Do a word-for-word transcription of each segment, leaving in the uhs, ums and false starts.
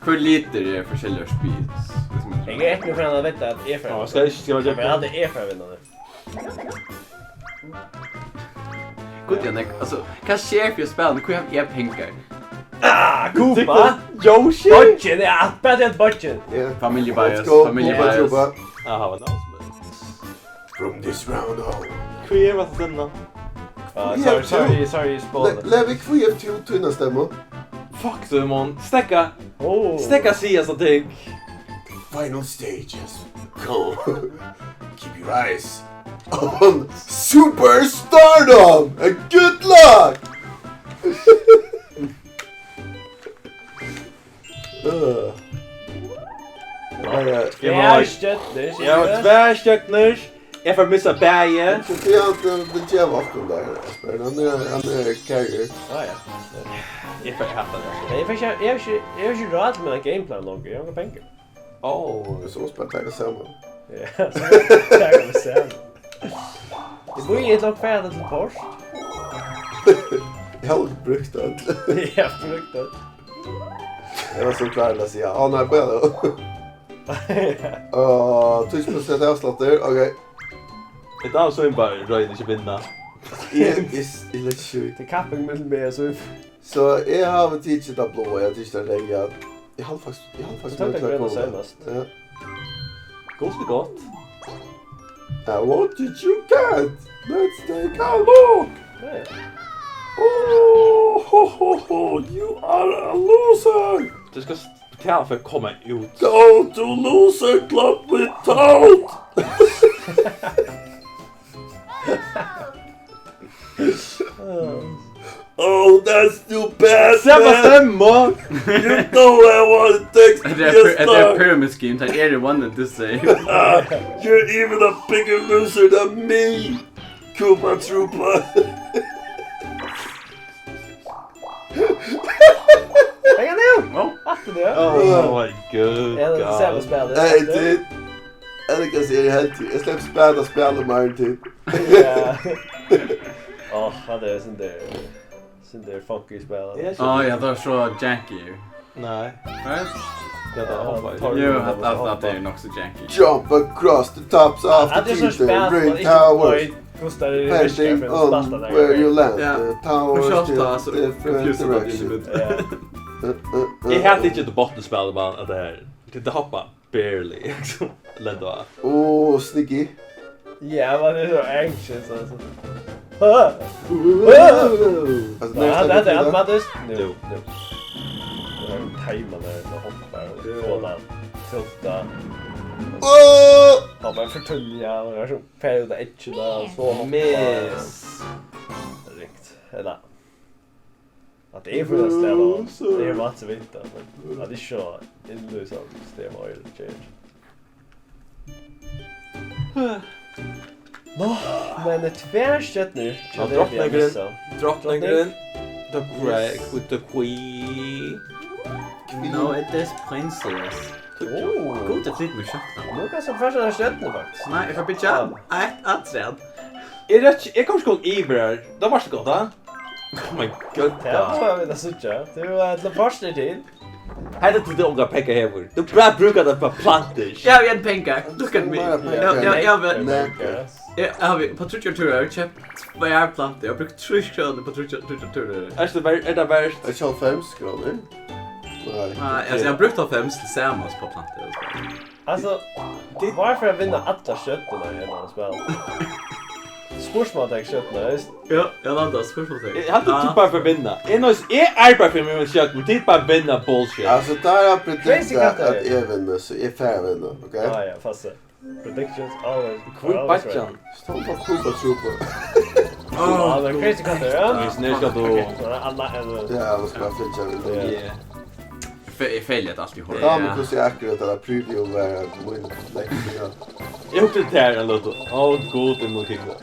Hvør litur er forskelligur spil? Eg er ikki fan av at vita at eg fer. Ja, skal eg ikki skriva. Men eg haldi eg fer at vinna nú. Gud, Jannik, altso, hvat skjer fyri at spæla? Hví havi eg pengar? Ah, Koopa! Yoshi! Budget, ja, bara det budget. Yeah. Family bias, let's go, family Koopa bias. Troopa. Aha, men det var som From this round on. Hví er hvat at senda? Ah, sorry, sorry, sorry, spoiler. Le-, Levi, hví er tú tína stemmu? Fuck, Simon. Stekka! Oh. Stekka siga so ting. Final stage has come. Keep your eyes on Super Stardom and good luck! Øh. Nei, ja. Tvær stjørnur, ja, sigi eg. Tvær stjørnur. Eg fari at missa bæði. Tað er hann, eh, vil geva okkum tað, Espen. Hann er, hann er carrier. Ah, ja. Eg fari at hata tað. Eg fari ikki, eg havi ikki, eg havi ikki ráð til mína gameplan longur. Eg havi ongar pengar. Ó. So skulu vit bara taka saman. Ja, so taka vit saman. Eg bíði, eg tók ferð til port. Eg havi brúkt øll. Eg havi brúkt øll. Eg var so klárur til at siga, "Á, nei, bara." Á, túsund prosent avsláttur, ok. Eg dámar so bara royna ikki vinna. Eg, eg, eg leggi ikki í. Tað er kapping millum meg og Sif. So eg havi tikið tað bláa, eg havi tikið tað reyða. Eg haldi faktiskt, eg haldi faktiskt. Tú tók tað grøna seinast. Ja. Ganska gott. Uh, what did you get? Let's take a look. Ja, ja. Oh, ho, ho, ho, you are a loser. Tú skalt betala fyri at koma út. Go to loser club with Toad. Oh, that's too bad, man. Sama stemma. You don't have what it takes to be a star. Hetta er py-, hetta er pyramid scheme, tað er one and the same. You're even a bigger loser than me, Koopa Troopa. Hei, nú! Ó. Aftur tað. Oh my God. Ja, tað er sama spæl. Hey, dude. Eg kann siga, eg helt, eg slepp spæla, spæla meir enn tit. Ja. Áh, hatta er sindur, sindur funky spæl. Á, ja, tað er so janky, jú. Nei. Nei? Ja, tað hoppar. Jú, at, at, at tað er nokk so janky. Jump across the tops of the Ring Towers. Depending on where you land, the towers take different direction. Ja. Eg helt ikki, at tú botnspæl, man, at tað her. Tað hoppar. Barely. Lenda á. Åh, Sneaky. Ja, man er so anxious, altso. Ah! Ah! Altso, ja, tað er automatiskt. Nú, nú. Tað er ein timer har, man hoppar og fáa tað tilta. Åh! Hoppar for tunn, ja, man er so ferdig ut av edgen, og so hoppar. Miss. Ringt. Ella. At tað er fyri at stela, tað er mat sum vita, men at ikki so innlýsandi, tað er meira change. Nå, men tvær stjørnur hjá Levi at missa. Drotningurin, drotningurin, the queen, the queen. No, it is princess. Gud, tað flytur meg skjótt. Nú kanst tú fara til stjørnur, faktiskt. Nei, eg fari at byggja eitt afturat. Eg røkki, eg komi ikki yvir her. Tað var so gott, ha? Oh my God, tað fáa vit at síggja. Tú, eh, til forstur til. Hetta er til, tú ongar pengar hevur. Tú bara brúkar tað upp á plantur. Eg havi ein pengar. Look at me. Meira pengar. Ja, ja, ja, men eg havi, upp á tríggjar túrar havi eg keypt tvær plantur. Eg havi brúkt trýss krónur upp á tríggjar, tríggjar túrar. Er tað ver-, er tað verst? Er ikki hálvfems krónur? Nei. Nei, altso, eg havi brúkt hálvfems til samans upp á plantur. Altso, tit vóru fyri at vinna allar stjørnurnar í hesum spælinum. Spursmálstekn stjørnurnar, veitst? Ja, ja, landa, spursmálstekn. Eg haldi, tit bara fara at vinna. Eg noyðist, eg arbeiði fyri míni stjørnu, tit bara vinna bullshit. Altso, tá eg predikti at eg vinni, so eg fari at vinna, ok? Ah, ja, fast. Predictions always, always right. Queen Bajan. Stór Koopa Troopa. Ah, tað er Crazy Cutter, ja. Hvis ni skal du. Alla, eller. Ja, alla skal fylgja við. Ja. Yeah. Fe-, eg feili at altíð hoyra. Ja, men hvussu akkurát at preview var at mín lekting, ja. Eg hugdi tær ein løtu. Ó, Gud, eg má kikka.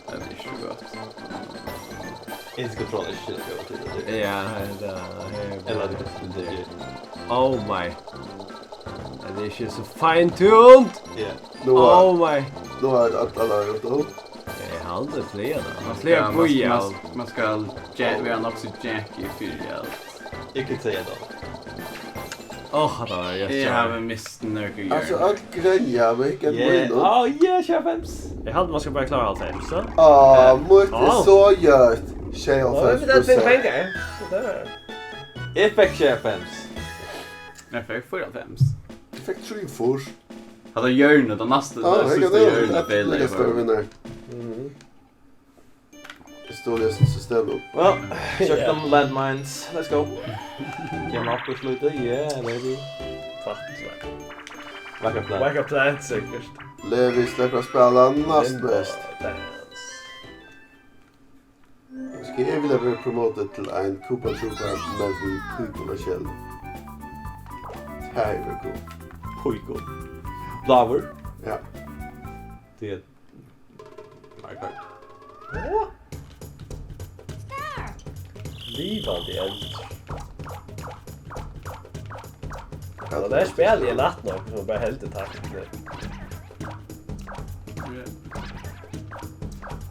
Tað er ikki so gott. Eg skal tráa ikki at gera til tað. Ja, hetta er. Ella tað er. Oh my. Tað er ikki so fine-tuned. Ja. Oh my. Nú er alt, alt, alt. Ja, Aldri plaga tað. Man plagar Ja, at man, bíða. man, man skal ja, vera nokk so janky fyri at Eg kann siga tað. Áh, hatta var rætt Eg hjá havi mær. mist nøkur Altso, jørn. Øll grenja, men ikki at Yeah. mín. Áh, yeah, sjeyoghálvfems. Eg haldi, man skal bara klára hálvfems, so. Áh, mítt er Áh. so gjørt. Áh, vit hava Sjeyoghálvfems prosent. Pengar. So tað var Eg fekk sjeyoghálvfems. Eg fekk fýraoghálvfems. Eg fekk trýogfýrs. Hatta hjørnið, tað næsta, Áh, tað eg síðsta kann hjørnið, eitt feilaði líka stór bara. Vinnari. Mhm. Eg stóð í hesum systemum. Well, check Ja. them landmines. Let's go. Kemur upp og slítur. Yeah, baby. Fuck, so. Wake up plan. Wake up plan, sikkurt. Levi sleppur at spæla næst Limbo best. Dance. Skal eg vilja vera promoted til ein Koopa Troopa, men við píkuna sjálv? Tað er vel cool. Píku. Bláur. Ja. Tað er Mario Kart. Livandi eld. Ja, tað er spæl, eg læt nokk, so bara heldur takt.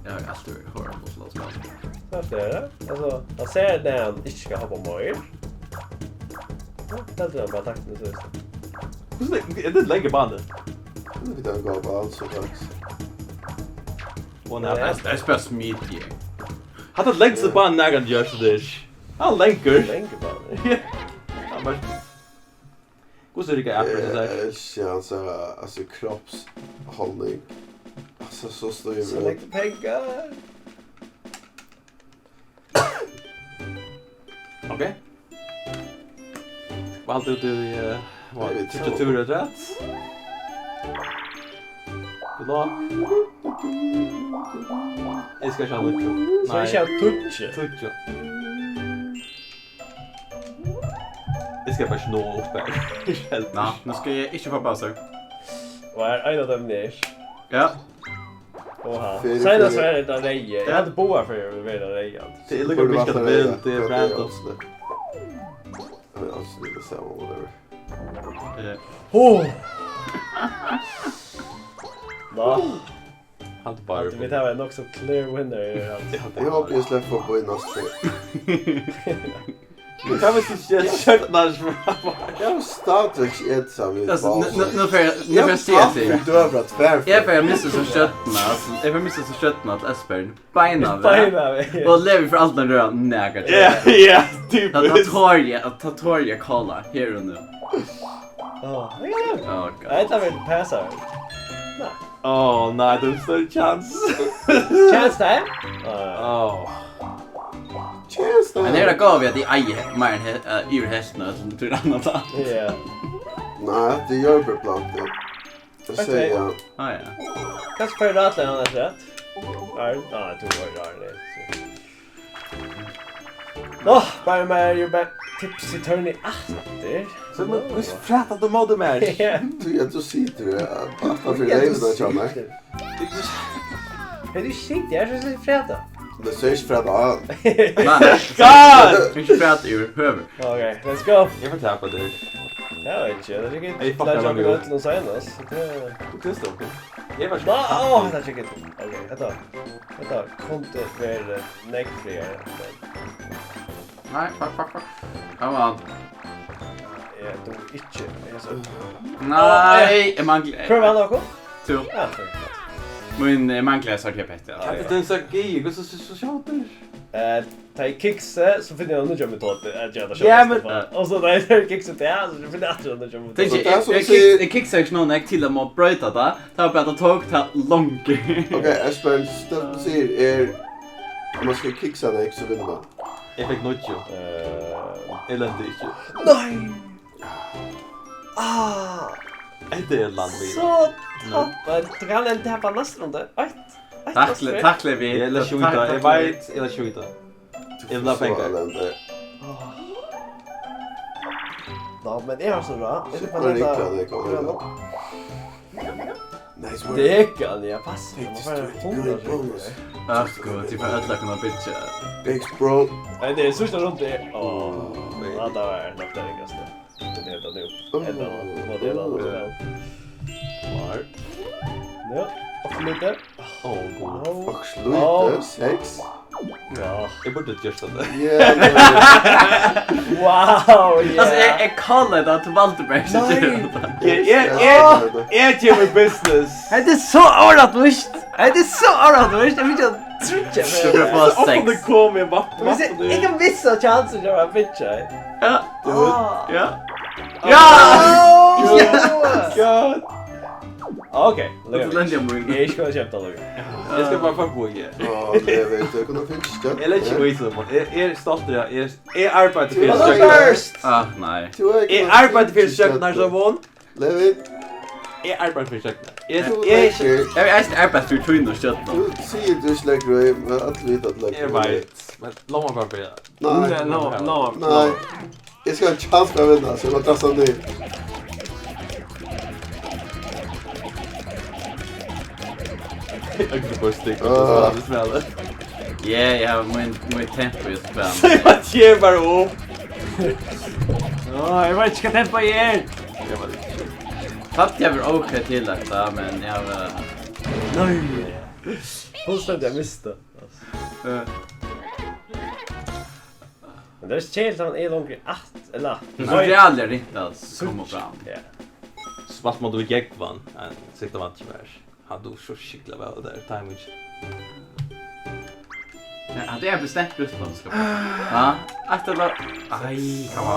Eg havi altíð verið horrible til at spæla. Tað er tað. Altso, hann sær, at hann ikki skal hoppa meir. So heldur hann bara taktini, so veist tú. Hvussu leingi, er tað ein langur bani? Vit hava gott ball, so faktiskt. Og hann er Nei, tað er bara smidig. Hatta er lengsta banan, eg kann gjørt, so tað er ikki. Hann er langur. Langur bani. Ja. Hann var Hvussu riggar Apple Eh, seg? Elski hansara, altso, kroppshaldning. Altso, so stívur. So nógvir pengar. Ok. Hvat heldur tú, eh, hvat, Eg veit tríggjar túrar afturat? Good luck. Eg skal ikki hava níggju. So Nei. ikki hava tíggju. Tíggju. Eg skal bara ikki náa upp har. Ikki heldur. Ná, nú skal eg ikki fáa Bowser. Og er ein av teimum nær. Ja. Oha. Fyri, Seinast fyri. var tað reyði. Eg Ja. haldi báðar ferðir við verið reyði. Tað er líka Burde mykje vært at reyða. vel, tað er Hvat er random. Absolutt. Hann er absolutt the same, whatever. Eh. Hó! Ná. Hann er bara Haldi vit hava ein nokk so clear winner her, altso. Ja, tað Eg er hópi, eg slepp forbi næstu. Men hvat viss tú skjót stjørnurnar fram? Eg havi stadigvekk ikki etið seg við Altso, nú, nú, Bowser. nú fer eg, nú fer eg at siga Eg havi tað. aldri døgurða tvær Eg fer at missa so stjørnuna, altso, eg fer at missa so stjørnuna til Esbern. Beinanvegin. Beinanvegin. Og Levi fer aldri at røra nakað. Ja, ja, Tað, tað typiskt. tori eg, tað tori eg at calla her og nú. Áh, ja. Oh, God. Nei, tað vil passa. Nei. Áh, nei, tað er ein størri chance. Chance time? Áh. Áh. Chance time. Men her er tað gott við, at eg eigi he-, meir enn he-, eh, yvir helvtina av øllum, tí annars. Ja. Nei, tað er Jørgen blant tey. Eg Ok. sigi ja. Ah, ja. Kanska fær eg ráðliga hann eftir at. Nei, nei, tú var ráðliga. Nå, bara meir, you bet tipsy turny aftur. So, men, Nå. hvussu fræta tú móti mær? Ja. Tú, ja, tú situr, ja, aftan fyri Tú, ja, tú reivina hjá mær. situr. Hey, tú situr, eg er so fræta. Men so er ikki fræta á. Nei, nei. God! Ikki fræta yvirhøvur. Ok, let's go. Eg vil tapa teg. Eg veit ikki, tað er sikkurt Eg fucka illa hjá meg nú. Øllum seinast. Tað Tú er stór. Eg var Ná, á, hetta er sikkurt. Ok, hetta, hetta kundi verið nógv frægari, men Nei, fuck, fuck, fuck. Come on. Eg dugi ikki hesa. Nei, eg mangli Hvør vann okkum? Tú. Ja, takk. Mín, eg mangli sort petti, ja. Captain Sagi, hvussu so, so skjótur? Eh, tá eg kiksi, so finni eg eina nýggja metodu at gera tað Ja, skjótast men upp á. Og so tá eg kiksi tað, so finni eg aftur eina nýggja metodu. Tað er So tað sum eg, sigur eg, eg kiksi ikki nóg nógv til at má broyta tað. Tað var bara, at tað tók tað longur. Ok, Espen, støtt sigur er, at man skal kiksa tað, ikki, so vinnur man. Eg fekk níggju. Eh, Eg lendi ikki. Nei! Ah! Hetta er landið. So tappa. Tú kann enn tapa næstu rundu. Eitt. Eitt Takk, Astrid. Takk, Levi. Eg vil skjóta, Takk, eg takk, Levi. veit, eg vil skjóta. Tú Eg vil ha fært so pengar. At lenda. Ná, men eg havi so ráð. Eg skal bara Koyr lata ikki, det kommer koyra. Nice work. Det kan jeg passe. Take this to it. Good bonus. Akkurat, de får ødelegge noe bitch. Thanks, bro. Nei, tað er síðsta rundu. Åh, Ooh, baby. Ja, tað var nokk tað ringasta. Tað er tað nú. Enda, nú er tað nú. Smart. Ja. Lítið. Ó, gud. Okkurt lítið, seks. Ja. Eg burdi gjørt hatta. Yeah, Wow, yeah. Altso, eg, eg kallaði tað til Valdimar, so Nei. ger hatta. Eg, eg, eg, eg geri business. Hetta er so árættvíst. Hetta er so árættvíst. Eg vil ikki trykkja Du bør fáa Ofta seks. Kom eg vatn, Hvis eg, eg kan missa chansen til å være bitcha. Ja. Ah. Ja. Ja! God. Ok, That's plenty of money. Eg er ikki kommet kjøpt av noe. Eg skal bara fucka við. Ó, eg veit, eg kunnu fylgja. Eg leggi ikki í sum. Eg, eg er stoltur, ja. Eg er, eg arbeiði fyri Tú at ert søkja. First. Ah, nei. Tú er Eg arbeiði fyri at søkja nær so von. Levin, Eg arbeiði fyri at søkja. Eg, tú eg, leggur. Eg vil eisini arbeiða fyri tína og stjørnu. Tú sigur tú slekker í, men allir vita at leggur. Eg veit. Men lat meg bara byrja. Nei. No, no, Nei. Eg skal ha en chance til å vinne, så jeg må kaste den inn. Octopus stick. Ah. Spæla. Yeah, eg havi mín, mín tempo í spæl. Seg bara, eg geri bara upp. Åh, eg veit ikki hvat tempo eg er. Eg var Hatt eg var ok til hetta, men eg havi Nei. Fullstendig, eg misti. uh, Men det er kjelt, han er langt at, eller? Tað er so jævlig ringt at koma fram. Ja. Spalt mot við Gegvan, ein sikta vant sum er. Hann dugir so sjúkliga væl tað har, timing. Ja, hatta er bestemt russland skal. Ja, aftur bara. Ai, come on.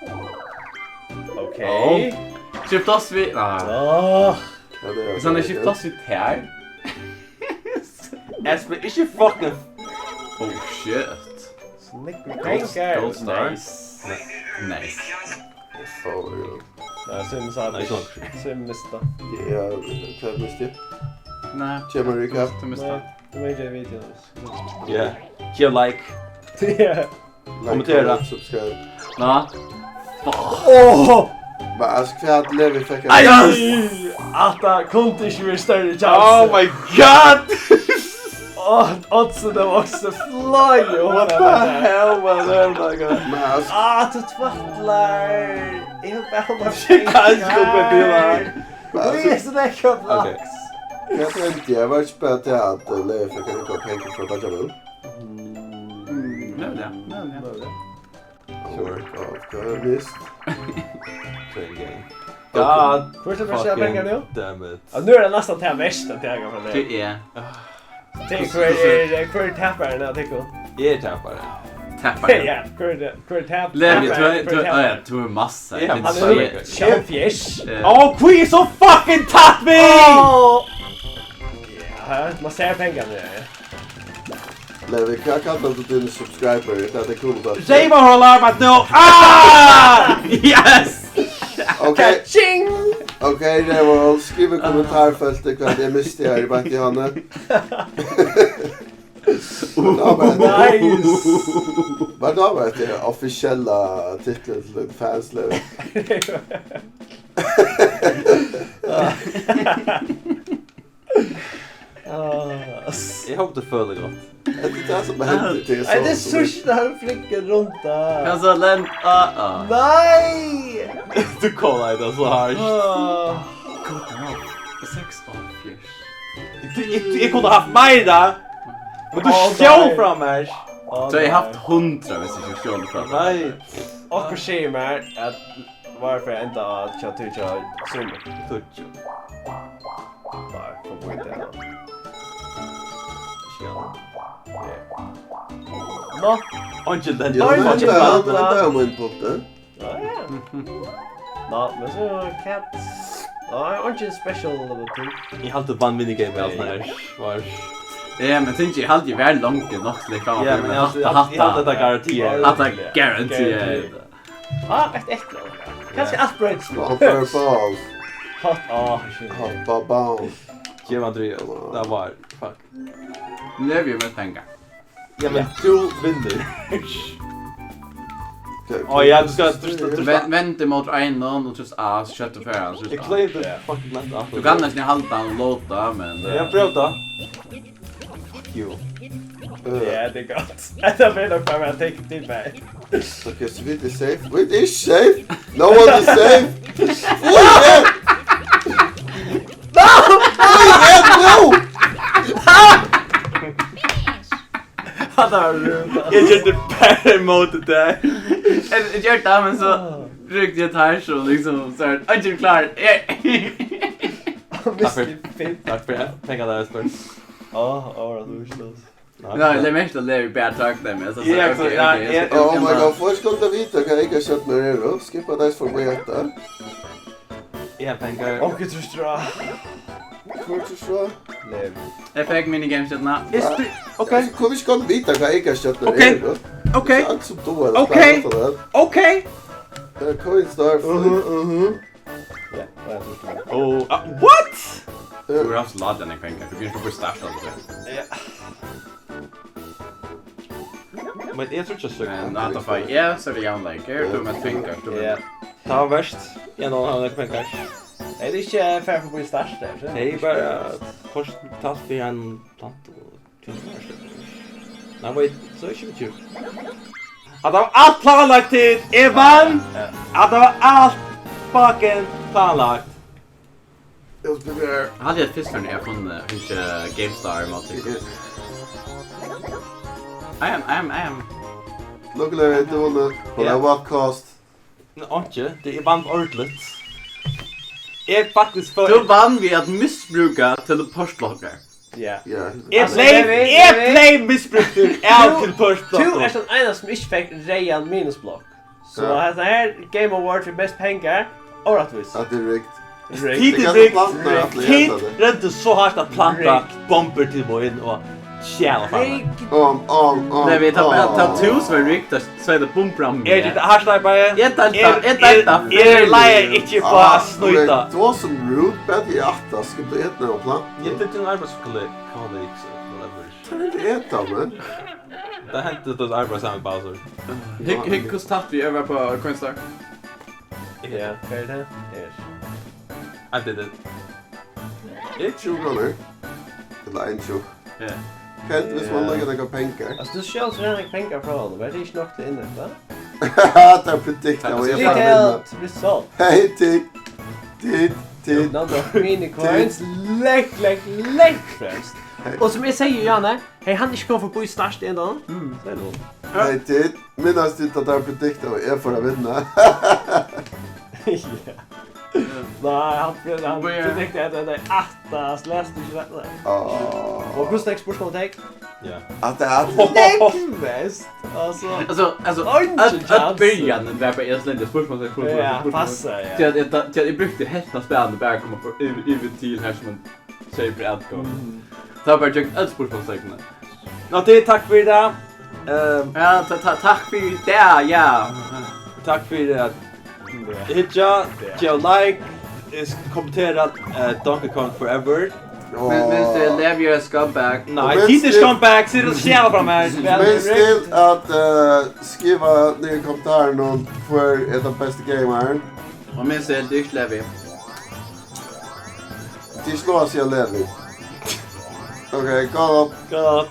Åh. Ok. Skifta oss við. Ah. Åh. Ja, det er Hvis hann er skifta oss við her. Espen, ikki fucking Oh shit. Snakk Gold, gold star. Nice. Nice. Oh, ja. Ja, Sim sa Nei, det. sånn. Sim mista. Ja, hva er det? Nei. Kjemur recap. Du mista. Du må ikke vite det. Ja. Gev like. Ja. Like, Kommentera. Comment, subscribe. Nå. Åh! Men altså, hva er det vi fikk? Ai! At det kunne ikke vært større chance. Oh my god! Åh, oddsen er også fly. What the hell var det, my god? Men altså, Ah, du tvætlar. Jeg vil bare ha Hva er det som går til her? Vi er sånn ekko Ok. flaks. hva tenkte jeg? Var det ikke bare til at eh, Leif fikk en god penger fra Benjamin? Nevn det. Nevn det. Sure. Hva har jeg mist? Train game. God Hvor skal vi se penger nå? Damn it. Ja, nå er det nesten til verst at jeg går fra det. Det er. Til hver er, hver er taperen av Tikko? Jeg er taperen. Tapper. Ja, hver er det? Hver er tap? Levi, taperen, du er, du hver er, taperen? ja, du er masse. Ja, Det Han er er så- sjev fjers. Eh, Oh, Queen is so fucking top me! Åh! Ja, man ser pengene, ja. Levi, hva kallar du dine subscriber? Det er det cool, da. Save our alarm at no! Ah! Yes! Ok, Ching! ok, Revolt, skriv i kommentarfeltet hva det misti her i Batti Hanne. Nice! Hva da var det offisielle titlen til en fans, Levi? Ah, ass. Jeg håper du føler godt. Det er det som hender til Nei, det er sånn. Sushi, det har flikket rundt da. Hva så, Len? Ah, ah. Nei! Du kaller det så her. Ah. God, no. Seks og fjørs. Du, jeg, jeg kunne haft mer da. Men du Å, stjal nei. Fra meg. Å, Så jeg har haft nei. Hundra hvis jeg ikke stjålet fra meg. Nei. Akkur sier meg at var for enda at jeg tror ikke har Sumi. Tutsu. Nei, for på det da. Nå. Unnskyld, den Ja, Oi, men oi, det er oi, men det er jo min punkt, det. Ja, ja. Nå, men så cat. Nei, ikke special eller noe. Jeg har alltid vann minigame med alt sånt her. Var. Ja, men tenk, jeg har aldri vært langt nok til å komme Ja, opp men med jeg har hatt, alltid hatt hatt, dette garantiet. hatt, hatt, guarantee. Ah, et et eller annet. Kanskje alt breaks nå. Hopper balls. Hot, ah, shit. Hopper balls. Kjeva Andreas. Det var, fuck. Nu er vi jo med penger. Ja, men du vinner. Okay. Å ja, du skal, du skal, du skal. Vend, vend det mot en og trýst A, så skjøtter du ferdig, så Jeg trýst A. claimed the fucking land. Du kan nesten holde den og låte, men Ja, prøv da. Fuck you. Ja, det er godt. Det blir nok bare at jeg tenker til meg. Okay, so we is safe. We is safe. No one is safe. We is safe. No! Eg gjørdi bara ímóti tær. Eg, eg gjørdi tað, men so røkti eg tær, so liksom, so er eingin klár. Eg Takk fyri. Takk fyri. Pengar, tað er spurt. Á, á, tú er ikki lós. Nei, legg merki til, at Levi bara tók tað, men so, so, ja, ok, ja, ok, eg skal Oh my god, fólk skuldu vita, hvat eyka stjørnur eru. Skippa dice for Beata. Eg havi pengar. Onkur trýstir á. Hvør trýstir á? Levi. Eg fekk minigames, stjørna. Eg spi-, ok. Hvør skal vita, hvat eyka stjørnur eru? Ok. Ikki alt sum tú er Ok. At spæla. Ok. Eh, Coinstar. Mhm, mhm. Ja, hvat er det? Oh, ah, what? Tú hevur havt so lítið av pengar. Tú kanst bara starta við tað. Ja. Men eg trúgvi ikki, men at tað fái eg, so er tað javnleiki. Her er tú við pengar, tú. Ja. Tað var verst. Eg nú havi nógvar pengar. Er tað ikki fair for start her, so? Tað er bara kost talt við ein plantu. Nei, veit, so er ikki við tjúgu. At tað var alt planlagt, Tit! Eg vann! Ja. At tað var alt fucking planlagt. Eg spyr her. Haldi eg, at fyrst, fyrr enn eg havi funnið, fingið GameStar, má eg siga. I am, I am, I am. Luckily, eg vunnu. But at what cost? Nei, einki. Tað er vann ordiligt. Eg faktiskt fór Tú vann við at misbrúka teleportblokkar. Ja. Ja. Eg Altso, bleiv, eg veit, eg eg veit. Bleiv misbrúktur av Tú, teleportblokkum. Tú ert tann einasti sum ikki fekk reyðan minusblokk. So Ja. Hetta her, Game Award fyri best pengar, órættvíst. At tað er rigged. Rigged. Tit Eg er kan rigged. Planta, at Tit eg ætli tað. Royndu so hart at planta Rigged. Bombur til mín og stjala frá mær. Rigged. Um, um, um, Nei, vit hava um, bara um. Tattoos við rigged, so er tað bombur á meg. Er tað hart arbeiði? Eg deildi, Er, eg deildi er, er fyri. Leiðin ikki upp á Ah, at snýta? Tú ert so rude, bæði í aftas, skal du eta og planta? Eg deildi ein arbeiðskollega, colleagues, whatever. Tað er eta, men. Tað hendi, at tú arbeiðir saman við Bowser. Hygg, hygg, hvussu tætt vit eru á Coinstar. Ja, hvat er tað? Her. I did it. Eg trúgvi honum. Ella ein trúgv. Ja. Hvat, viss man Ja. Leggur nakrar pengar? Altso, tú skalt sjálvur hava nakrar pengar frá honum. Er tað ikki nokk til innrykk, va? Tað er predikta, og eg fari at vinna. Detailed result. Hey, Tit. Tit, Tit. Number of mini coins. Langt, langt, langt fremst. Hey. Og sum eg sigi, Janne, hevði hann ikki komið forbí start endan, Mm. so er tað. Hey, Tit. Minnast Tit, at tað er predikta, og eg fari at vinna. Ja. Nei, hann, hann Hva er predikta, at tað er aftas, lest ikki tað. Ah. Og hvussu nógv spurningar tek? Ja. At tað er Nógv mest. Altso, Altso, altso, eingin øll, øll chance. Byrjanin var bara, eg slendi spurningar, spurningar, Ja, spurningar. Passa, ja. Til at eg, til at eg brúkti helvtina av spælinum bara at koma frá, yvir, yvir til her sum ein safe outcome. Mhm. Tað var bara gjøgnum øll spurningar. Ná, Tit, takk fyri tað. Ehm, Ja, ta-, ta-, takk fyri tað, ja. Takk fyri at hyggja, gev like, eh, kommentera, eh, Donkey Kong Forever. Men, men, eh, Levi er scumbag. Nei, Og Tit er minst scumbag, so er tað stjala frá mær. Minst til at, eh, skriva niður í kommentarunum, hvør er tann besti gamerin. Og minst til, tað er ikki Levi. Tað er ikki lov at siga Levi. Ok, gott. Gott.